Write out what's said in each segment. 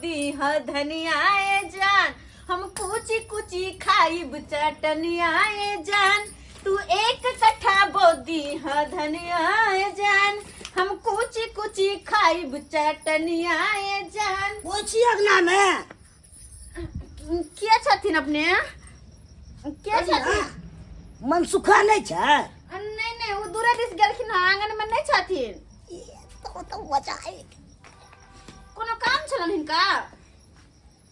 बोदी ह धनिया ए जान, हम कुची कुची खाइब चटनिया ए जान। तू एक कट्ठा बोदी ह धनिया ए जान, हम कुची कुची खाइब चटनिया ए जान। कोइ छी अगना में? के छथिन अपने? के छथिन? मनसुखा नहि छै? नहीं नहीं, वो दूरे दिस गेलखिन हँ, आंगन में नहीं छथिन। ई तो मजा आबि। कोनो काम छलन हिनका?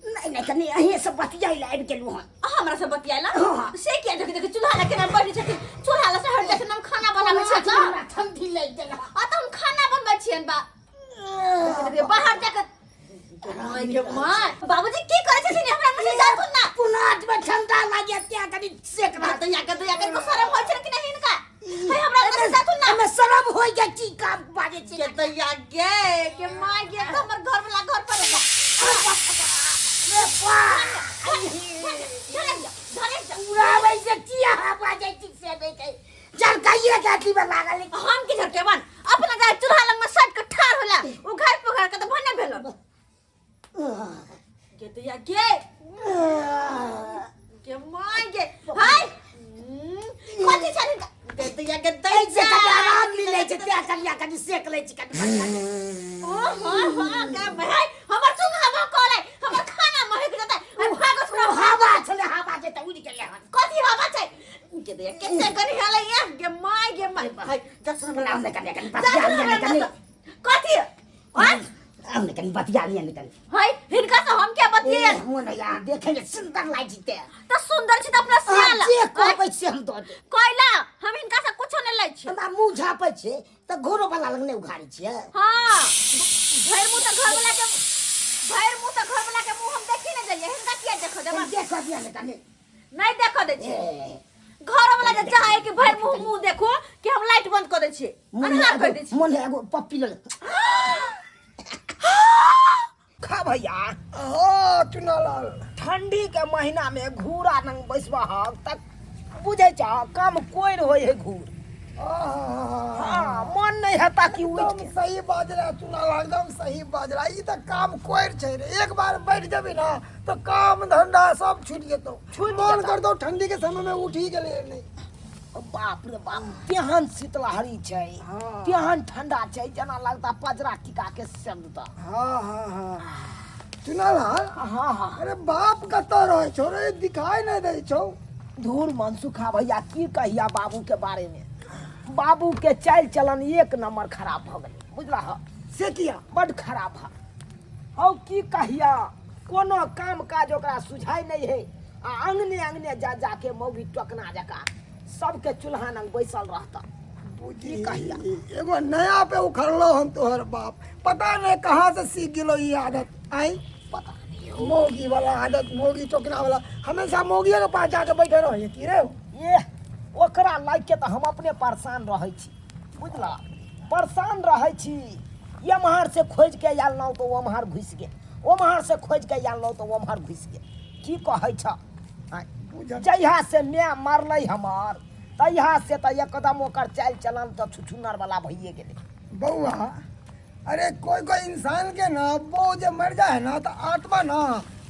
नहीं नहीं, कनी अहीं से बतियाइ लए आबि गेलहुँ हन। अहाँ हमरा से बतियाला? हाँ। से किया? देख देख, चूल्हा लग केना बैठे छथिन, चूल्हा लग से हट जाय हम खाना बनाबै छियै तऽ। हमरा ठंडी लागि गेल। आ तऽ हम खाना बनबै छियनि बा। देख, देख, बाहर जाके माय के माय, बाबूजी की करै छथिन? हमरा मुँह से जाथुन ना। पुनाट में ठंडा लागे त्या कनी सेक ना तऽ या के दया के को शरम होइ छै कि नहीं हिनका? हे, हमरा मुँह से जाथुन ना। हमें शरम होय के की काम बाजे छी? के दया गे के माय गे, तो हमर घर वाला घर पर रे बा, धरे जा, धरे जा। उड़ाबै से की अहाँ बाजै छी से नहि छै, झरकाइए के अथी में लागल है। हम की झरकेबन? अपना जाय चूल्हा लग में सट के ठाढ़ होला, उ घर पकड़ के त भने भेल गे दया गे के माय गे। हाय, कथी छनि गे दया गे दै? एहिसँ कनि आराम मिलै छै तें कनिया कनि सेक लै छी कनि। ओ हो हो गे भाई, हमर चूल्हा महकलै, हमर खाना महक जेतै। अरे भागो छोड़ा। ओ हवा छलै, हवा जे तऽ उड़ि गेलै हन। कथी हवा छै गे दया के? से कनि हेलै ये गे my गे my. हाय, जस हमरा आउ ने कनि, कनि बतिया लिअ ने कनि। कथी आय? आउ ने कनि बतिया लिअ ने कनि। हाय, हिनका से हम क्या बतिये? हो ने यार, देखे में सुंदर लागि जेतै। त सुंदर छी त अपना सियाल जे कहबै से हम दऽ देब। कोइला हम हिनका से कुछो नहीं लै छी। हमरा मुँह झापै छै तऽ घरो वाला लग नहि उघारै छियै। हाँ, भरि मुँह तऽ घर वाला के, भरि मुँह तऽ घर वाला के मुँह हम देखी नहीं जाइए, हिनका किया देखो देबा? देखऽ दिअ ने कनि। नहीं देखो दै छी। ए, घर वाला जे चाहे कि भरि मुँह मुँह देखो कि हम लाइट बंद कर दै छी, मन अन्हार कर दै छी। मन एगो पप्पी लऽ खा भैया। हाँ चुनालाल, ठंडी के महीना में घूरा नंग बैसबहक तक बुझै छ कम कोरि होइ है घूर। हाँ, मन नहीं हेता कि उठ एकदम के। सही बाज रहा चुनालाल, एकदम सही बाज रहा। ई तऽ काम कोरि छै रे, एक बार बैठ जेबी ना तो काम धंधा सब छूट जेतौ। छूटि मन जेतौ। कर दो ठंडी के समय में उठ ही गेलै नहीं। बाप रे बाप, तेहन शीतलहरी छै, तेहन ठंडा छै, जेना लगता पजरा टिका के सेक देता। हाँ हाँ हाँ चुनालाल। हाँ हाँ। अरे बाप कतऽ रहै छौ रे? दिखाई नहीं दै छौ। धूर मनसुखा भैया, की कहिया बाबू के बारे में, बाबू के चालि चलन एक नंबर खराब भऽ गेलै, बुझला ह? से किया? बड खराब है। हौ की कहिया, कोनो काम काज ओकरा सुझाइ नहीं है आ अंगने अंगने जा जाके मौगी टोकना जका सबके चूल्हा नंग बैसल रहता। बुझी की कहिया? एगो नया पे उखड़लो हन तोहर बाप, पता नहीं कहाँ से सीख गेलो ई आदत। आई पता नहीं हो। मौगी वाला आदत, मौगी टोकना वाला, हमेशा मौगिए के पास जाके बैठे रहे की रे? ये ओकरा लागि के तऽ हम अपने परेशान रहै छी, बुझला? परेशान रहै छी। एम्हर से खोजि के आयल नौ तऽ ओम्हर घुसि गेल, ओम्हर से खोजि के आयल नौ तऽ ओम्हर घुसि गेल। की कहै छ? आँय, बुझल। जहिया से माय मरलै हमर तहिया से तऽ एकदम ओकर चालि चलन तऽ छुछुनर वाला भइए गेलै। बौआ, अरे कोई कोई इंसान के ना बो जब मर जाए है ना तो आत्मा ना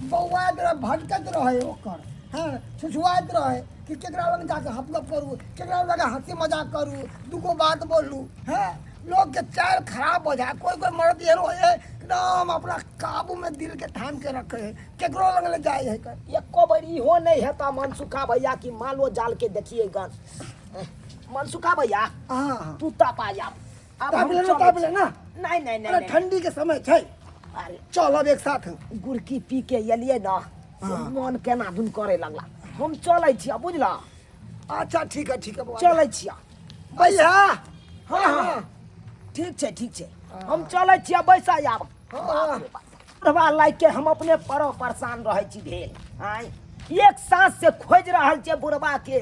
बौआइत रहे, भटकत रहे ओकर, हाँ छुछुआइत रहे कि केकरा लग जाके हप गप करू, केकरा लग जाके हंसी मजाक करू, दूगो बात बोलू। हैं लोग के चाल खराब हो जाए। कोई कोई मर्द एहन होए है एकदम अपना काबू में दिल के थाम के रखे है, केकरो लग ले जाए है कर। एको बेर इहो नहीं हेता मनसुखा भैया कि मालो जाल के देखिए गन। मनसुखा भैया, हाँ हाँ। तू तपा जा। अब ताप हम लेना, चलै ताप छी। लेना। नहीं नहीं नहीं अरे नहीं। ठंडी के समय छै। अरे चल अब एक साथ। गुड़की पी के एलियै ना से मन केना धुन करे लगला। हम चलै छियै, बुझला? अच्छा ठीक है, ठीक है बौआ। चलै छियै भैया। हाँ हाँ, ठीक छै, ठीक छै, हम चलै छियै, बैसा आब। हाँ। बुढ़वा लागि के हम अपने परो परेशान रहै छी भेल। आँय, एक साँस से खोजि रहल छियै बुढ़वा के,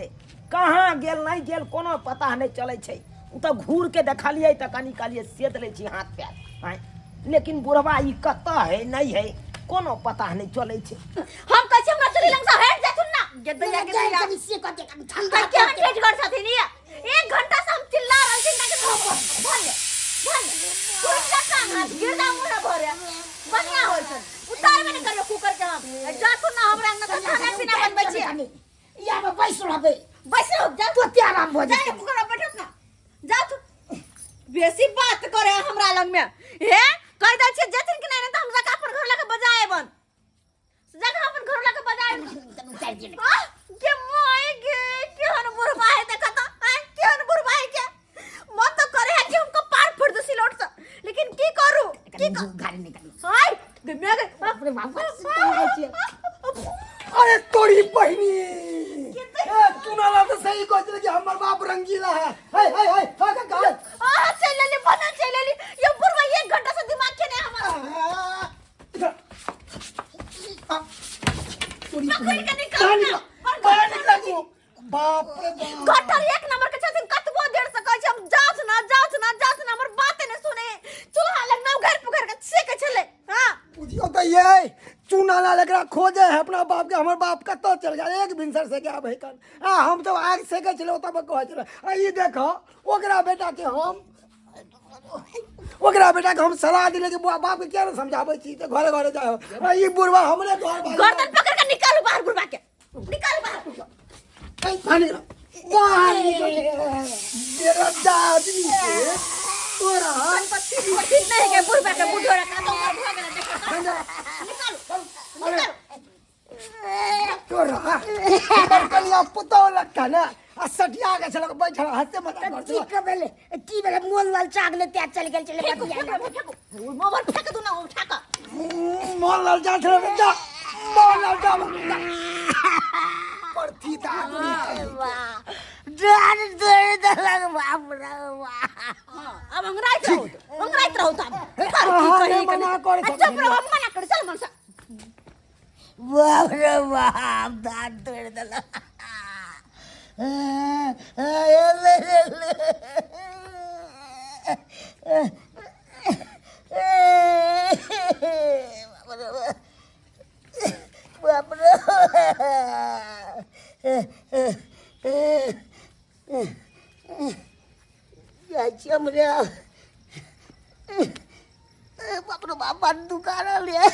कहाँ गेल नहि गेल कोनो पता नहि चलै छै। ओ तऽ घूर के देखलियै तऽ कनि कहलियै सेद लै छी हाथ पैर। आँय, लेकिन बुढ़वा ई कतऽ है नहीं है कोनो पता नहि चलै छै। हम कहै छी हमरा चुल्ही लग से हटि जाथुन ना गे दैया गे दैया। कनि से कऽ दे, कनि ठंडा। केहन ठेठगर छथिन ई, एक घंटा से हम चिल्ला रहल छी हिनका के। धर ले। टूट जा कान हाथ गिर जा मुंह भरे बढ़िया होय छन उतारबे नै करियो कुकर के हम जा तू ना हमरा अंगना से खाना पीना बनबै छियै या में बैस रहबै बैस रहो जा तू ते आराम भऽ जा जेतै कुकर में बैठत ना जा तू बेसी बात करे हमरा लग में हे कह दै छियै जेथिन कि नहीं नहीं त हम जाके अपन घर लके बजाएबन जाके अपन घर लके बजाएबन उतारि दिअ ने। आह, के मोय गे केहन बुढ़बा है देखा तो आय केहन बुढ़बा है के मन तो करे है कि हमको पार फोड़ दो सिलोट से लेकिन की करू की कनी घारी नहि करू। हाय गे मैं गे बाप रे बाप, सुतल छियै। अरे तोरी बहिनी ए चुनाला तो सही कहै छलै कि हमर बाप रंगीला है हे हे हे हे का आह चल लेली बना चल लेली ये बुढ़बा एक घंटा से दिमाग के नहीं हमारा इधर आ, तोरी पकड़ बहिनी के निकाल बाहर ना, निकला बाहर बाहर निकला तू बाप रे बाप गटर एक नंबर के छथिन कतबो देर से कहै छै हम जाउथ ना जाउथ ना जाउथ ना हमर बाते ने सुने चूल्हा लग ना घर पुकर के छेके छले हां बुझियो तो ये चूना लाल एकरा खोजे है अपना बाप के हमर बाप कतऽ चल गया एक भिनसर से गया भाई कन आ हम तो आग सेके छले तब कहै छले आ ई देखो ओकरा बेटा के हम ओकरा बेटा के हम सलाह दिले कि बुआ बाप के किया ने समझाबै छी तऽ घरे घरे जाओ आ ई बुढ़वा हमरे घर बाहर गर्दन पकड़ के निकालू बाहर बुढ़वा के निकालू बाहर बाहर निकल बाहर निकल बेरद्दा आदमी के तोरा ठीक नहीं के बुढ़वा के बुढ़ोरा का तो भऽ गेलै देखो निकालू अरे तोरा हमर कनिया पुतौह लगता ने आ सटिया के छलक बैठल हंसे मजाक तऽ कर की के भेलै की भेलै मोन ललचा गेलै तें चलि गेल छलै फेंकू बतिया फेंकू फेंकू मोबाइल फेंक दू ना उठा कऽ मोन ललचा छलक जा मोन ललचा परथी त आदमी वाह डर तोड़ि देलक बाप रे बाप हाँ, अब अंगराइत रहू अंगराइत रहू तब अहाँ नहि मना करै चुप रहो हम मना करै चल मनसा बाप रे बाप दाँत तोड़ि देलक बाप रे जाइ छी हमरे बाप रे बाप बड़ दुखा रहल यऽ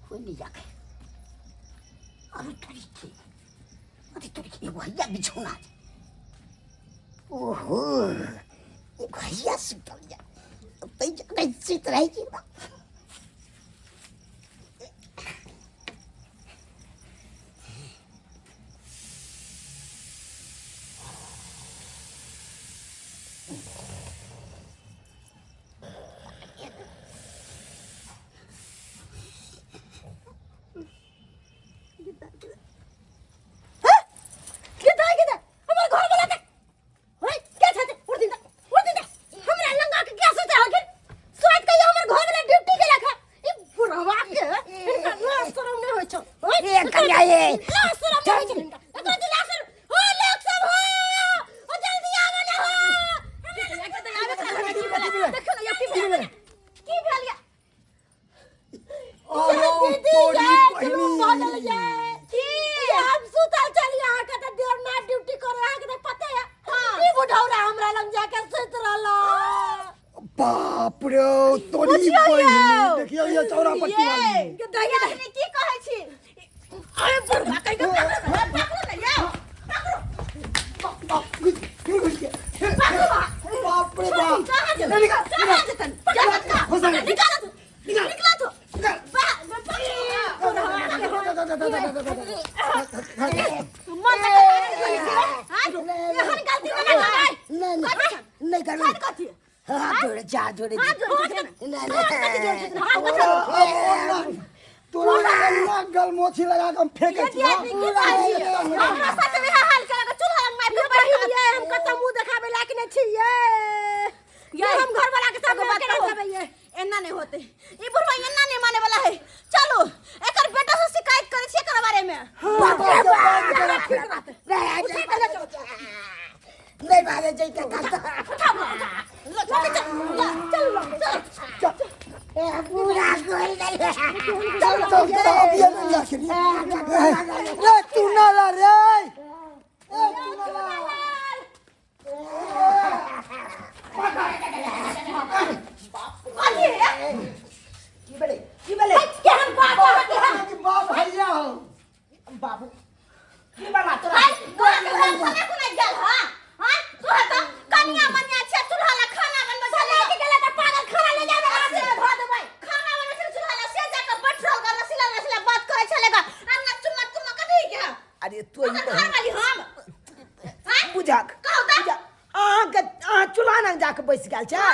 कोई नहीं जाके अरे तोरी के अरे तोरी के एगो हैया बिछौना छै ओहो एगो हैया सुतल जा तै जगह सुति रहै छी गिदा गिदा हमर घर वाला के ओए क्या छते उड़ दिन उड़ दिन हमरा लंगा के क्या सोचा हकिन सोच के हमर घर वाला ड्यूटी गेला खा ई बुढ़वा के इनका लाज शरम नहीं होय छौ ओए ए कन्या ए लाज शरम नहीं होय छौ इनका एकरा जे लाज शरम हो लोग सब हो ओ जल्दी आवो ना हो हमरा देखो ना ये की भेल की भेल या अरे तोरी बहिनी की हम सुतल चली अहाँ के तऽ देर ना ड्यूटी करे अहाँ के तऽ पते है ई बुढ़ौरा हमरा लग जाके सुति रहल बाप रे तोरी बुझियौ बहिनी यौ। देखियौ ये चौरा पट्टी वाली के की कहै छी अरे बुढ़वा कहि के पकड़ो ना पकड़ो ना यौ पकड़ो बाप बाप घुस फिर घुस गया बाप रे बाप कहाँ ए, निकाल, कहाँ जेतन पकड़ हो सके। निकाल निकाल। निकाल तो निकाल। बा मन एहन गलती मना कर नहीं नहीं नहीं करबै कथी हाथ जोड़े जा जोड़े हाथ जोड़े छै नहीं हाथ कथी जोड़े छै हाथ कथी तोरा अब और ना तोरा ना गलमोछी लगा के हम फेंके छी आदमी की बात छियै? हमरा साथ में हाल केलक चूल्हा लग मारि के बैठल ये हम कतौ मुंह देखाबै लायक नहि छी ये ये हम घर वाला के साथ में केना जेबै ये एना नहीं होते ई बुढ़वा एना नहीं माने वाला है चलो एकर बेटा से शिकायत करे छी एकर बारे में बाप रे बाप उठा के ले चलो नहीं भागे जैते उठा उठा चल चल चल चल पूरा गोल गई। चल चल चल, अभी नहीं जाके रे चुना ला रे, ए चुना ला। कथी है? की भेलै, की भेलै? केहन बात अहाँके हम कि बाप भैया हो। बाबू, की बला तोरा? हाय, तोरा के बाप खाना सुनाइ गेल हँ? हाय, तोरा तऽ कनिया मनिया छै, चूल्हा लग खाना बनबै छलै। के गेलै तऽ पागल खाना ले जाबै, से धऽ देबै। खाना बनबै छलै चूल्हा लग, से जाकऽ बैठ रहल ग, रसीला रसीला बात करै छलै ग। आ ना चुम्मा चुम्मा कथी के? अरे तू ही ओकर घर वाली हम। हाय, बुझक। कहू तऽ। बुझक। अहाँके अहाँ चूल्हा लग जाके बैस गेल छै। हँ,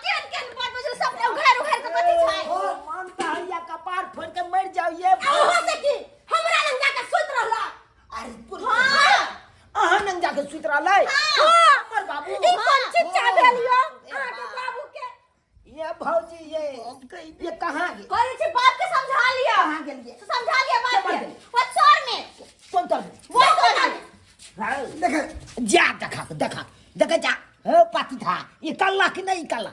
केहन केहन बात बजल, सब उघारि उघारि कऽ कथी छै? ओ, मन तऽ होइया कपार फोड़ि के मरि जाउ ये। आ ओहो से की? हमरा लग जाके सुति रहला। अरे तू हँ। अहाँ लग जाके सुति रहलै? हँ। हमर बाबू। ई कोन चिच्चा भेल यौ अहाँके बाबू के? ये भौजी, ये कहाँ गेल? कहै छी बाप के समझा लिअ। कहाँ गेलियै? समझा लिअ बाप केम्हर के। गेलियै? वो चोर में। कोन तर में? वो चोर में। हाँ। देख। जा देखा देखा देख जा हे पाती था ई कल्ला कि नहीं कल्ला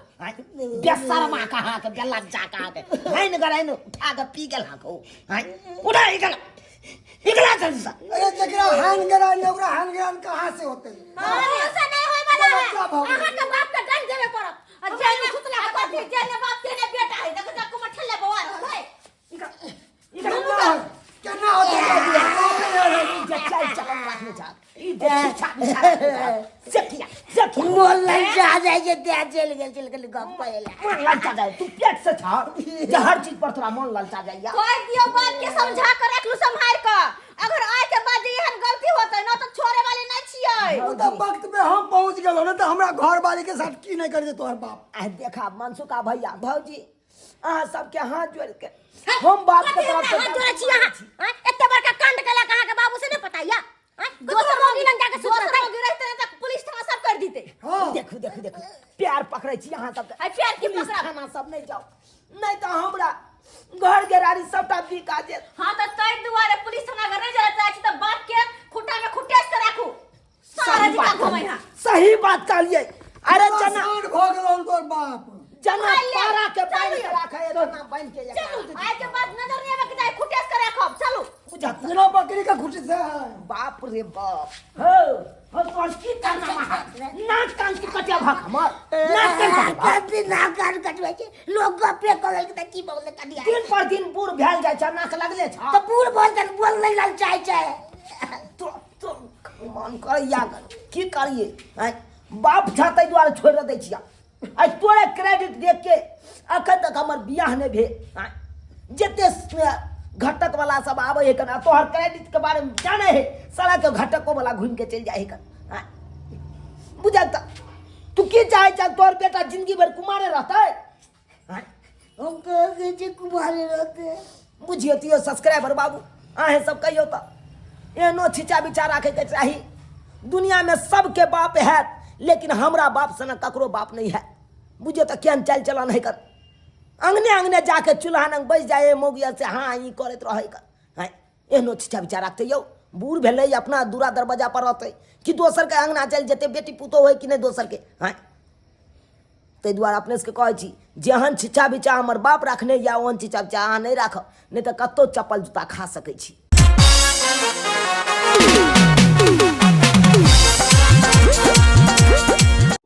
बेसरमा कहाँ के बेला जा कहाँ के हैन गराइन उठा के पी गेल हाँ को हैं उठा इगला इगला जल्दी से। अरे जकरा हान गरान ओकरा हान गरान कहाँ से होते? हाँ, से नहीं होय वाला है। बच्चा भऽ गेल। अहाँ के बाप के दंड देबे पड़त। आ जेने सुतला कथी, जेने बाप तेने बेटा है। देख जा कुमार ठल्ले बौआ रहल है। केना केना होते बाप रे? जे चल चलन राखने जा ई देखी छा से किया से किया? मोन ललचा जाइ छै तें चलि गेल, चलि गेल गप करै लए। मन ललचा जाय तू पेट से छा जे हर चीज पर तोरा मन ललचा जाइया। कह दियो बाप के समझा के रख लू संभाल के। अगर आय के बाद जे एहन गलती होते न तो छोड़े वाले नहीं छियै। ओ तऽ वक्त में हम पहुंच गेलहुँ ने तऽ हमरा घर वाली के साथ की नहीं करिते तोहर बाप। आ देखा मनसुखा भैया भौजी, अहाँ सबके हाथ जोड़ के हम बाप के तरफ से हाथ जोड़ै छी अहाँ। आँय, एते बड़का कांड केलक अहाँके बाबू से नहि पता या? आँय, दोसर मौगी लग जाके सुतल दोसर मौगी रहते ने तऽ पुलिस थाना सब कर दीते। हाँ। देखू देखू देखू, प्यार पकड़ै छी अहाँ सबके। आइ प्यार की पुलिस पकड़ब? थाना सब नहि जाउ, नहि तऽ हमरा घर गेरारी सबटा बिका जेत। हाँ तऽ ताहि दुआरे पुलिस थाना अगर नहि जाय चाहै छी तऽ बाप के खुट्टा में खुट्टे से राखू। सारा सही जिका बात घुमै कहलियै। हा। सही बात कहलियै। अरे जना साँझ भऽ गेलौ तोहर बाप जना चल ले, पारा के चल बान्हि ले। के राखै है, तना बान्हि के एकरा। चलू, आइ के बाद नजर नहि आबे के चाही, खुट्टे से राखब। चलू। बुझत बिना बकरी के खुटी से है। बाप रे बाप, हो हो, तोहर की करना है? नाक कान की कटिया भाग हमर नाक कान कटिया भाग। कभी नाक कान कटबै छै लोक, गपे करै के तऽ की बोलले कटिया? दिन पर दिन बूढ़ भेल जाइ छै, नाक लगले छ। तऽ बूढ़ बोल तऽ बोल नहि ललचाइ छै। तो तो मन करैया की करिए? आँय, बाप छा ताहि दुआरे छोड़ि दै छियै। आइ तोरे क्रेडिट देख के अखन तक हमर बियाह नहि भेल। आँय, जते घटक वाला सब आबै है कन, तोहर क्रेडिट के बारे में जाने है, साला के घटको वाला घूम के चलि जाइ है कन। आँय, बुझल तऽ तू की चाहै छ तोहर बेटा जिंदगी भरि कुमारे रहतै? आँय, हम कहै छै कुमारे रहतै। बुझियौ तियौ सब्सक्राइबर बाबू, अहें सब कहियौ तऽ एहनो छिचा बिचा राखैके चाही। दुनियामे सबके बाप हैत, लेकिन हमरा बाप सनक ककरो बाप नहि है। बुझियौ तऽ केहन चालि चलन है कर, अंगने अंगने जाके चूल्हा लग बैस जाए मौगिया से हाँ ई करैत रहै कर। हैं, एहनो छिचा बिचा राखतै यौ? बूढ़ भेलै, अपना दूरा दरवाजा पर रहतै कि दोसरके अंगना चलि जेतै? बेटी पुतोहु होइ कि नहि दोसरके? हैं, ताहि दुआरे अपने सबके कहै छी, जेहन छिचा बिचा हमर बाप रखने यऽ ओहन छिचा बिचा अहाँ नहि राखब, नहि तऽ कतहु चप्पल जूता खा सकै छी।